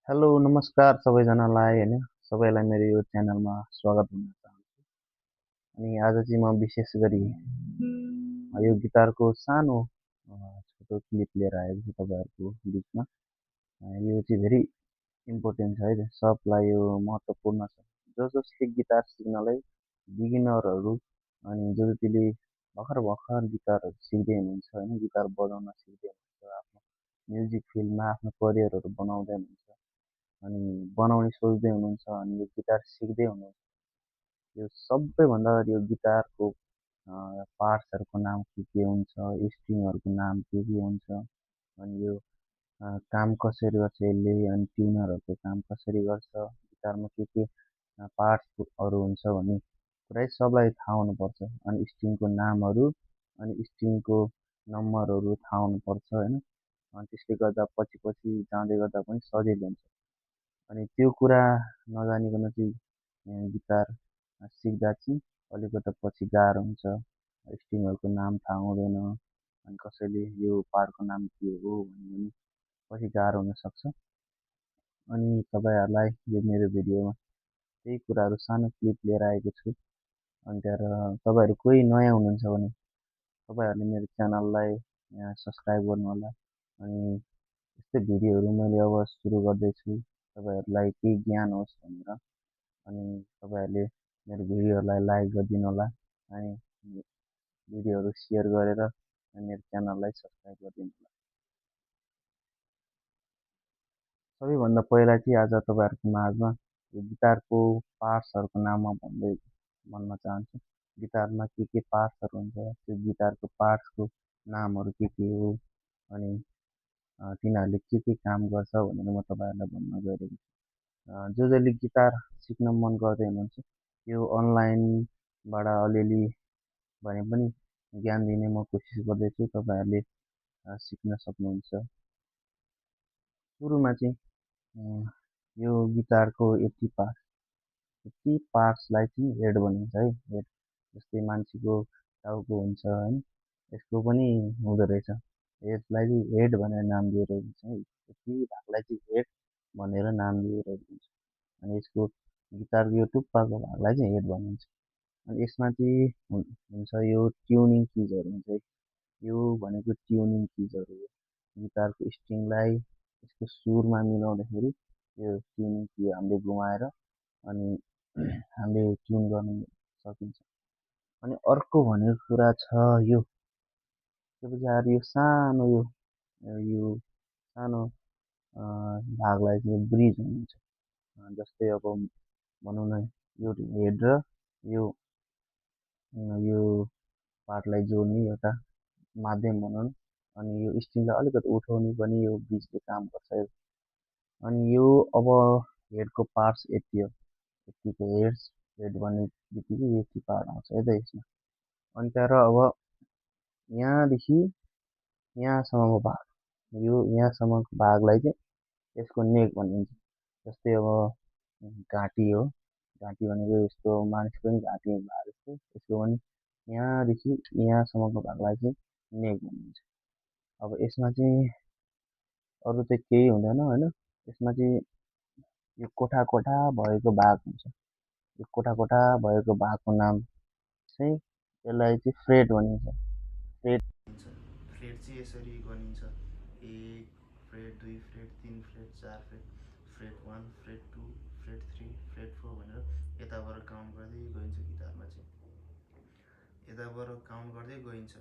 Hello नमस्कार सबैजनालाई होइन सबैलाई मेरो यो च्यानलमा स्वागत भन्न चाहन्छु। अनि आज चाहिँ म विशेष गरी यो गिटारको सानो छोटो क्लिप लिएर आएको छु तपाईँहरूको बिचमा। यो चाहिँ भेरी इम्पोर्टेन्ट छ है सबलाई यो महत्त्वपूर्ण छ। जसले गिटार सिक्नलाई बिगिनरहरू अनि जसले भर्खर भर्खर गिटारहरू सिक्दै हुनुहुन्छ होइन गिटार बजाउन सिक्दै हुनुहुन्छ आफ्नो म्युजिक फिल्डमा आफ्नो करियरहरू बनाउँदै हुनुहुन्छ अनि बनाउने सोच्दै हुनुहुन्छ अनि यो गिटार सिक्दै हुनुहुन्छ। यो सबैभन्दा अगाडि यो गिटारको पार्ट्सहरूको नाम के हुन्छ, स्ट्रिङहरूको नाम के हुन्छ, अनि यो काम कसरी गर्छ यसले, अनि ट्युनरहरूको काम कसरी गर्छ, गिटारमा के पार्ट्सहरू हुन्छ भन्ने पुरै सबलाई थाहा हुनुपर्छ। अनि स्ट्रिङको नामहरू अनि स्ट्रिङको नम्बरहरू थाहा हुनुपर्छ होइन। अनि त्यसले गर्दा पछि पछि जाँदै गर्दा पनि सजिलो हुन्छ। अनि त्यो कुरा नजानिकन चाहिँ गिटार सिक्दा चाहिँ अलिकति पछि गाह्रो हुन्छ। स्ट्रिङहरूको नाम थाहा हुँदैन अनि कसैले यो पार्टको नाम के हो भन्यो भने पछि गाह्रो हुनसक्छ। अनि तपाईँहरूलाई यो मेरो भिडियोमा त्यही कुराहरू सानो क्लिप लिएर आएको छु। अनि त्यहाँबाट तपाईँहरू कोही नयाँ हुनुहुन्छ भने तपाईँहरूले मेरो च्यानललाई सब्सक्राइब गर्नुहोला। अनि यस्तै भिडियोहरू मैले अब सुरु गर्दैछु तपाईँहरूलाई केही ज्ञान होस् भनेर। अनि तपाईँहरूले मेरो भिडियोहरूलाई लाइक गरिदिनु होला अनि भिडियोहरू सेयर गरेर मेरो च्यानललाई सब्सक्राइब गरिदिनु होला। सबैभन्दा पहिला चाहिँ आज तपाईँहरूको माझमा यो गिटारको पार्ट्सहरूको नाम म भन्न चाहन्छु। गिटारमा के पार्ट्सहरू हुन्छ, त्यो गिटारको पार्ट्सको नामहरू के हो अनि तिनीहरूले के काम गर्छ भनेर म तपाईँहरूलाई भन्न गइरहेको छु। जसले गिटार सिक्न मन गर्दै हुनुहुन्छ यो अनलाइनबाट अलिअलि भने पनि ज्ञान दिने म कोसिस गर्दैछु, तपाईँहरूले सिक्न सक्नुहुन्छ। सुरुमा चाहिँ यो गिटारको यति पार्ट्सलाई चाहिँ हेड भनिन्छ है। हेड जस्तै मान्छेको टाउको हुन्छ होइन, यसको पनि हुँदो रहेछ। यसलाई चाहिँ हेड भनेर नाम दिइरहेको हुन्छ है। यति भागलाई चाहिँ हेड भनेर नाम दिइरहेको हुन्छ। अनि यसको गिटारको यो टुप्पाको भागलाई चाहिँ हेड भनिन्छ। अनि यसमा चाहिँ हुन्छ यो ट्युनिङ किजहरू हुन्छ है। यो भनेको ट्युनिङ किजहरू हो। गिटारको स्ट्रिङलाई यसको सुरमा मिलाउँदाखेरि यो ट्युनिङ की हामीले घुमाएर अनि हामीले ट्युन गर्न सकिन्छ। अनि अर्को भनेको कुरा छ यो त्यसपछि आएर यो सानो यो सानो भागलाई चाहिँ ब्रिज भनिन्छ। जस्तै अब भनौँ न यो हेड र यो यो पार्टलाई जोड्ने एउटा माध्यम भनौँ न। अनि यो स्ट्रिङलाई अलिकति उठाउने पनि यो ब्रिजले काम गर्छ। अनि यो अब हेडको पार्ट्स यति हो, यतिको हेड भन्ने बित्तिकै यति पार्ट आउँछ है त यसमा। अनि त्यहाँबाट अब यहाँदेखि यहाँसम्मको भाग यो यहाँसम्मको भागलाई चाहिँ यसको नेक भनिन्छ। जस्तै अब घाँटी हो, घाँटी भनेको यस्तो मानिसको पनि घाँटी भए जस्तो यसको पनि यहाँदेखि यहाँसम्मको भागलाई चाहिँ नेक भनिन्छ। अब यसमा चाहिँ अरू चाहिँ केही हुँदैन होइन। यसमा चाहिँ यो कोठा कोठा भएको भाग हुन्छ। यो कोठा कोठा भएको भागको नाम चाहिँ यसलाई चाहिँ फ्रेट भनिन्छ। फ्रेट फ्रेट चाहिँ यसरी गनिन्छ: 1 freight, 2 freight, 3 freight, 4 freight, freight 1, freight 2, freight 3, freight 4 भनेर यताबाट काउन्ट गर्दै गइन्छ। गिटारमा चाहिँ यताबाट काउन्ट गर्दै गइन्छ।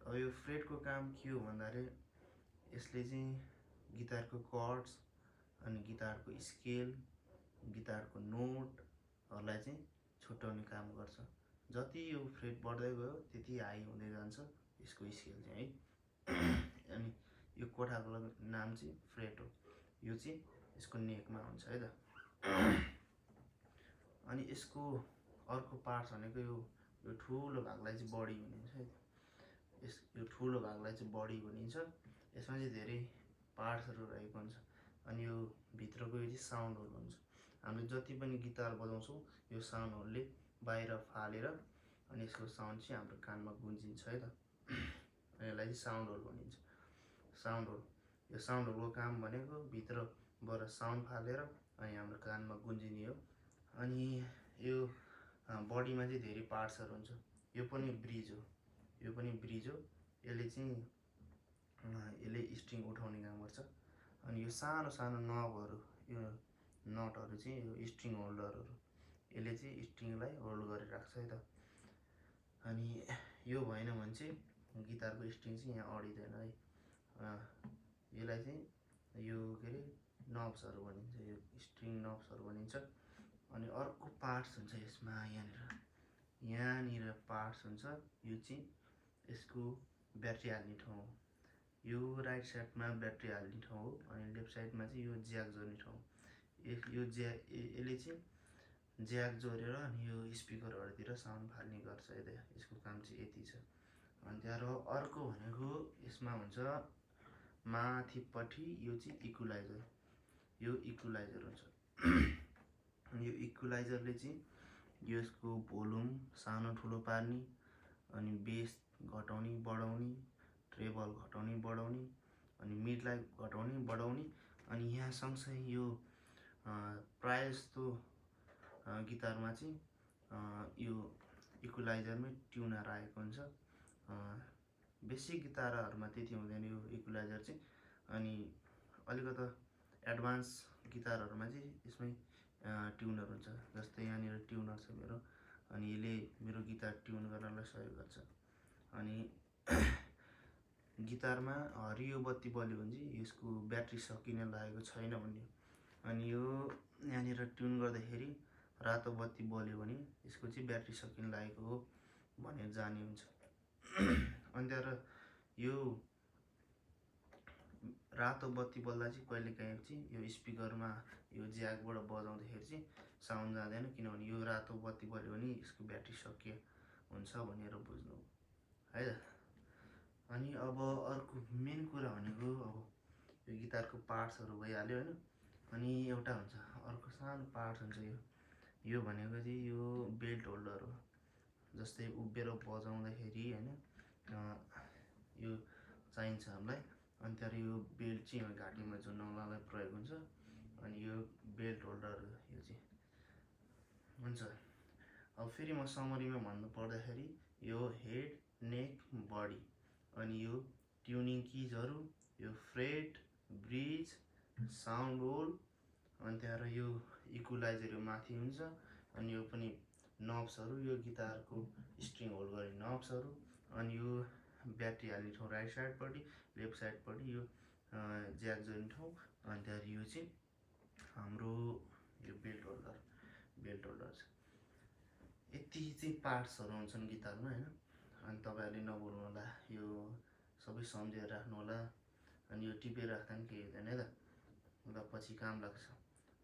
अब यो फ्रेटको काम के हो भन्दाखेरि यसले चाहिँ गिटारको कर्ड्स अनि गिटारको स्केल, गिटारको नोटहरूलाई चाहिँ छुट्याउने काम गर्छ। जति यो फ्रेट बढ्दै गयो त्यति हाई हुँदै जान्छ यसको स्केल चाहिँ है। अनि यो कोठाको नाम चाहिँ फ्रेट हो। यो चाहिँ यसको नेकमा हुन्छ है त। अनि यसको अर्को पार्ट्स भनेको यो ठुलो भागलाई चाहिँ बडी भनिन्छ है। यो ठुलो भागलाई चाहिँ बडी भनिन्छ। यसमा चाहिँ धेरै पार्ट्सहरू रहेको हुन्छ। अनि यो भित्रको यो चाहिँ साउन्ड होल हुन्छ। हामीले जति पनि गिटार बजाउँछौँ यो साउन्ड होलले बाहिर फालेर अनि यसको साउन्ड चाहिँ हाम्रो कानमा गुन्जिन्छ है त। यसलाई चाहिँ साउन्ड होल भनिन्छ। साउन्ड होल, यो साउन्ड होलको काम भनेको भित्र बाट साउन्ड फालेर अनि हाम्रो कानमा गुन्जिने हो। अनि यो बडीमा चाहिँ धेरै पार्ट्सहरू हुन्छ। यो पनि ब्रिज हो, यो पनि ब्रिज हो। यसले चाहिँ यसले स्ट्रिङ उठाउने काम गर्छ। अनि यो सानो सानो नबहरू, यो नटहरू चाहिँ यो स्ट्रिङ होल्डरहरू, यसले चाहिँ स्ट्रिङलाई होल्ड गरेर राख्छ है त। अनि यो भएन भने चाहिँ गिटारको स्ट्रिङ चाहिँ यहाँ अडिँदैन है। यसलाई चाहिँ यो के अरे नब्सहरू भनिन्छ, यो स्ट्रिङ नब्सहरू भनिन्छ। अनि अर्को पार्ट्स हुन्छ यसमा, यहाँनिर पार्ट्स हुन्छ। यो चाहिँ यसको ब्याट्री हाल्ने ठाउँ हो। यो राइट साइडमा ब्याट्री हाल्ने ठाउँ हो अनि लेफ्ट साइडमा चाहिँ यो ज्याक जोड्ने ठाउँ। यो यसले चाहिँ ज्याक जोडेर अनि यो स्पिकरहरूतिर साउन्ड फाल्ने गर्छ। यसको काम चाहिँ यति छ। अनि त्यहाँबाट अर्को भनेको यसमा हुन्छ माथिपट्टि, यो चाहिँ इक्वलाइजर, यो इक्वलाइजर हुन्छ। यो इक्वलाइजरले चाहिँ यसको भोल्युम सानो ठुलो पार्ने, अनि बेस घटाउने बढाउने, ट्रेबल घटाउने बढाउने, अनि मिडलाई घटाउने बढाउने। अनि यहाँ सँगसँगै यो प्रायः जस्तो गिटारमा चाहिँ यो इक्वलाइजरमै ट्युनर आएको हुन्छ। बेसिक गिटारहरूमा त्यति हुँदैन यो इक्वलाइजर चाहिँ। अनि अलिकति एडभान्स गिटारहरूमा चाहिँ यसमै ट्युनर हुन्छ। जस्तै यहाँनिर ट्युनर छ मेरो, अनि यसले मेरो गिटार ट्युन गर्नलाई सहयोग गर्छ। अनि गिटारमा हरियो बत्ती बल्यो भने चाहिँ यसको ब्याट्री सकिन लागेको छैन भन्ने। अनि यो यहाँनिर ट्युन गर्दाखेरि रातो बत्ती बल्यो भने यसको चाहिँ ब्याट्री सकिन लागेको हो भनेर जाने हुन्छ। अनि त्यहाँबाट यो रातो बत्ती बल्दा चाहिँ कहिलेकाहीँ चाहिँ यो स्पिकरमा यो ज्याकबाट बजाउँदाखेरि चाहिँ साउन्ड जाँदैन, किनभने यो रातो बत्ती बल्यो भने यसको ब्याट्री सकियो हुन्छ भनेर बुझ्नु है त। अनि अब अर्को मेन कुरा भनेको अब यो गिटारको पार्ट्सहरू भइहाल्यो होइन। अनि एउटा हुन्छ अर्को सानो पार्ट्स हुन्छ, यो भनेको चाहिँ यो बेल्ट होल्डर हो। जस्तै उभिएर बजाउँदाखेरि होइन यो चाहिन्छ हामीलाई। अनि त्यहाँबाट यो बेल्ट चाहिँ घाँटीमा झुन्डाउनलाई प्रयोग हुन्छ। अनि यो बेल्ट होल्डर यो चाहिँ हुन्छ। अब फेरि म समरीमा भन्नु पर्दाखेरि यो हेड, नेक, बडी, अनि यो ट्युनिङ किजहरू, यो फ्रेट, ब्रिज, साउन्ड होल, अनि त्यहाँबाट यो इक्वलाइजर यो माथि हुन्छ। अनि यो पनि नब्सहरू, यो गिटारको स्ट्रिङ होल्ड गर्ने नब्सहरू। अनि यो ब्याट्री हाल्ने ठाउँ राइट साइडपट्टि, लेफ्ट साइडपट्टि यो ज्याक जोड्ने ठाउँ। अनि त्यहाँबाट यो चाहिँ हाम्रो यो बेल्ट होल्डर छ। यति चाहिँ पार्ट्सहरू हुन्छन् गिटारमा होइन। अनि तपाईँहरूले नभुल्नु होला, यो सबै सम्झेर राख्नु होला। अनि यो टिपेर राख्दा पनि केही हुँदैन है त, ल पछि काम लाग्छ।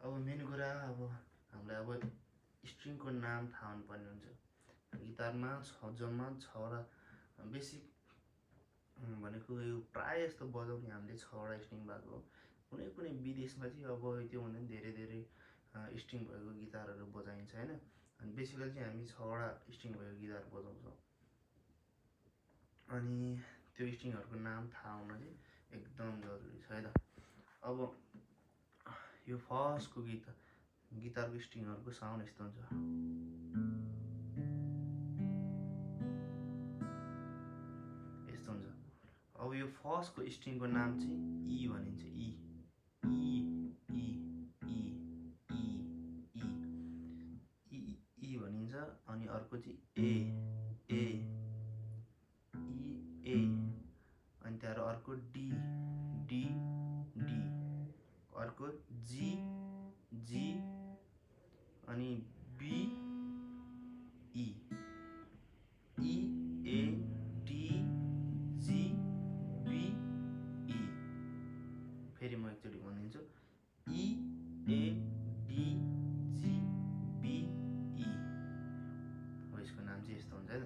अब मेन कुरा अब हामीलाई अब स्ट्रिङको नाम थाहा हुनुपर्ने हुन्छ। गिटारमा जम्मा 6वटा बेसिक भनेको यो प्रायः जस्तो बजाउने हामीले 6वटा स्ट्रिङ भएको हो। कुनै कुनै विदेशमा चाहिँ अब त्यो भन्दा पनि धेरै धेरै स्ट्रिङ भएको गिटारहरू बजाइन्छ होइन। अनि बेसिकली चाहिँ हामी 6वटा स्ट्रिङ भएको गिटार बजाउँछौँ। अनि त्यो स्ट्रिङहरूको नाम थाहा हुन चाहिँ एकदम जरुरी छ है त। अब यो फर्स्टको गिटारको स्ट्रिङहरूको साउन्ड यस्तो हुन्छ। यस्तो हुन्छ। अब यो फर्स्टको स्ट्रिङको नाम चाहिँ ई भनिन्छ। ई भनिन्छ। अनि अर्को चाहिँ ए, अनि त्यहाँबाट अर्को डी, अर्को जी, अनि B, E, A, D, G, B, E. फेरि म एकचोटि भनिदिन्छु, ई, ए, डी, जी, बी, ई। हो यसको नाम चाहिँ यस्तो हुन्छ है त,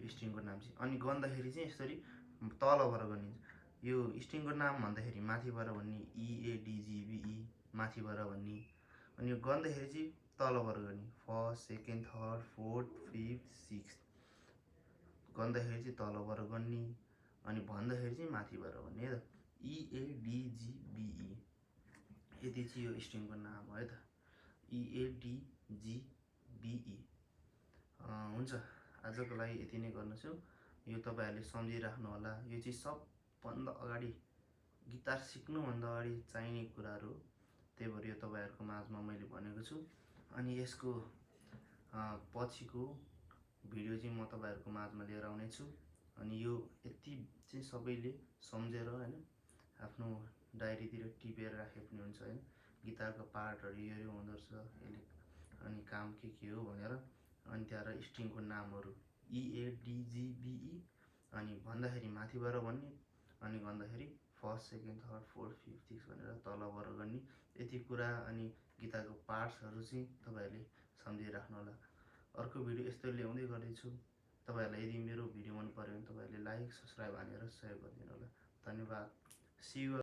यो स्ट्रिङको नाम चाहिँ। अनि गन्दाखेरि चाहिँ यसरी तलबाट गनिन्छ। यो स्ट्रिङको नाम भन्दाखेरि माथिबाट भन्ने ई, ए, डी, जी, बी, ई माथिबाट भन्ने। अनि यो गन्दाखेरि चाहिँ तलबाट गर्ने, first, second, third, fourth, fifth, sixth. गन्दाखेरि चाहिँ तलबाट गन्ने, अनि भन्दाखेरि चाहिँ माथिबाट भन्ने है त। ई, ए, डी, जी, बी, ई यति चाहिँ यो स्ट्रिङको नाम हो है त, EADGBE। हुन्छ, आजको लागि यति नै गर्नेछु। यो तपाईँहरूले सम्झिराख्नु होला, यो चाहिँ सबभन्दा अगाडि गिटार सिक्नुभन्दा अगाडि चाहिने कुराहरू हो। त्यही भएर यो तपाईँहरूको माझमा मैले भनेको छु। अनि यसको पछिको भिडियो चाहिँ म तपाईँहरूको माझमा लिएर आउनेछु। अनि यो यति चाहिँ सबैले सम्झेर होइन आफ्नो डायरीतिर टिपेर राखे पनि हुन्छ होइन, गिटारको पार्टहरू यो हुँदो रहेछ यसले, अनि काम के हो भनेर। अनि त्यहाँबाट स्ट्रिङको नामहरू EADGBE, अनि भन्दाखेरि माथिबाट भन्ने, अनि भन्दाखेरि first second third fourth fifth six भनेर तलबाट गर्ने, यति कुरा। अनि गिटारको पार्ट्सहरू चाहिँ तपाईँहरूले सम्झिराख्नु होला। अर्को भिडियो यस्तो ल्याउँदै गर्दैछु। तपाईँहरूलाई यदि मेरो भिडियो मन पऱ्यो भने तपाईँहरूले लाइक सब्सक्राइब हानेर सहयोग गरिदिनु होला। धन्यवाद। See you.